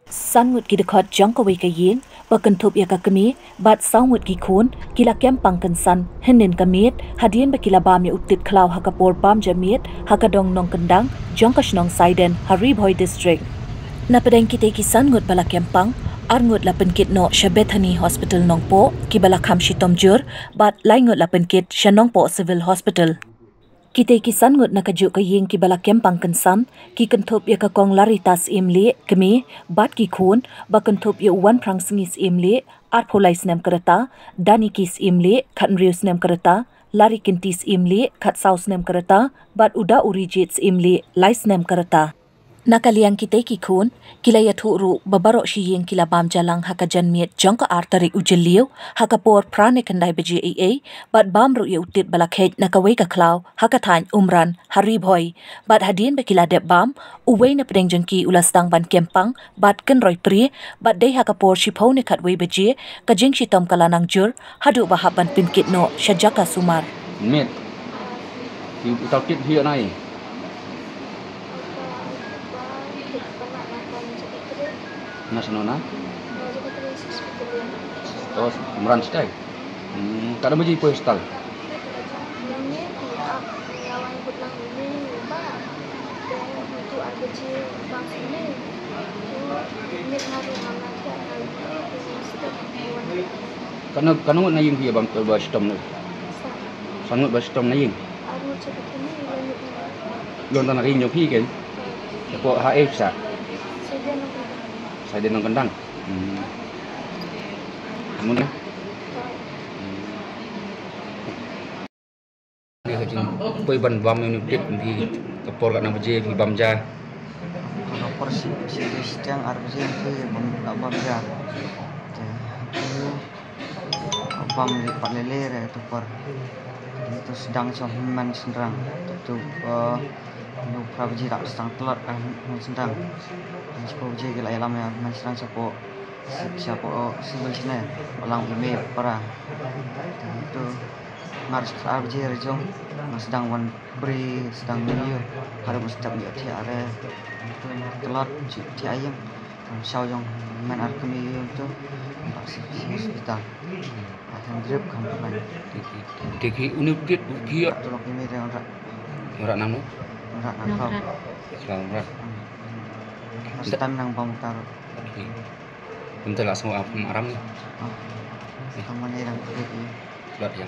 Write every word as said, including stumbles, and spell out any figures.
San ngut ki dkhot jong kawei ka ïing ba kynthup ïa ka kmie bad saw ngut ki khun ki la kem pang kynsan hynnin ka miet hadien ba ki la bam ïa u tit khlaw ha ka por bam ja miet ha ka dong Nongkyndang jong ka shnong Saiden ha Ri Bhoi District. Na pdeng kitei ki san ngut ba la kem pang, ar ngut la pynkit noh sha Bethany Hospital Nongpoh ki ba la kham shitom jur bad lai ngut la pynkit sha Nongpoh Civil Hospital. Kitei ki san ngut na kajuh ka ïing ki ba la kem pang kynsan ki kynthup ïa ka Kong Larita Syiemlieh, kmie, bad ki khun ba kynthup ïa u Wanphrang Sngi Syiemlieh, arphew lai snem ka rta, Daniki Syiemlieh, khathynriew snem ka rta, Larikynti Syiemlieh, khatsaw snem ka rta, bad u Daurijit Syiemlieh, lai snem ka rta. Na ka liang kitei ki khun ki la ïathuh ruh ba baroh shi ïing ki la bam ja lang ha ka janmiet jong ka ar tarik u Jylliew ha ka por phra ne khyndai baje eiei bad bam ruh ïa u tit ba la kheit na kawei ka khlaw ha ka thaiñ Umran ha Ri Bhoi. Bad hadien ba ki la dep bam, uwei na pdeng jong ki u la sdang ban kem pang bad kynroi prie bad dei ha ka por shiphew ne khatwei baje ka jingshitom ka la nang jur haduh ba hap ban pynkit noh sha jaka sumar. Miet. Ki uta u tit hi nai. Na shano na? Oh, Umran shatai. Hmm, katno baje poi hospital? Katno, katno ngut na ïing phi ba, ba shitom noh? San ngut ba shitom na ïing. Long tang na ka ïing jong phi kein. Shapoh ha ei sa. Saiden Nongkyndang. Hmm. Mut na. Hmm. Poi ban bam ïa u tit phi ka por katno baje phi bam ja? Ka por shi, shi, shiteng ar baje phi bam, la bam ja. Te, bam lei pat lei lei re tu por. Tu sdang sha hynmen shynrang. Tu, eh, hynñiew phra baje la sdang tlot, eh, hynmen shynrang. Hynñiew phra baje ki la ïalam ïa hynmen shynrang shapoh, shapoh, eh, civil shane, ba lang i mei para. Tu, ngar sha ar baje re jong, nga sdang wan prie, sdang ïoh, haduh ba step ïoh thiah re. Tu, tlot, thiah ïing. Kam shaw jong men ar kmie ïoh tu, ba shi, shi hospital. Akan drip kam plan. Diki, diki, uni bukit, bukit. Tu lok ini dia orang. Orang nang no? Orang nang kau. Orang, orang. Stan nang bam tar. Okey. Bentar lah semua apa arang ni. Kamu ni orang pergi. Buat ya.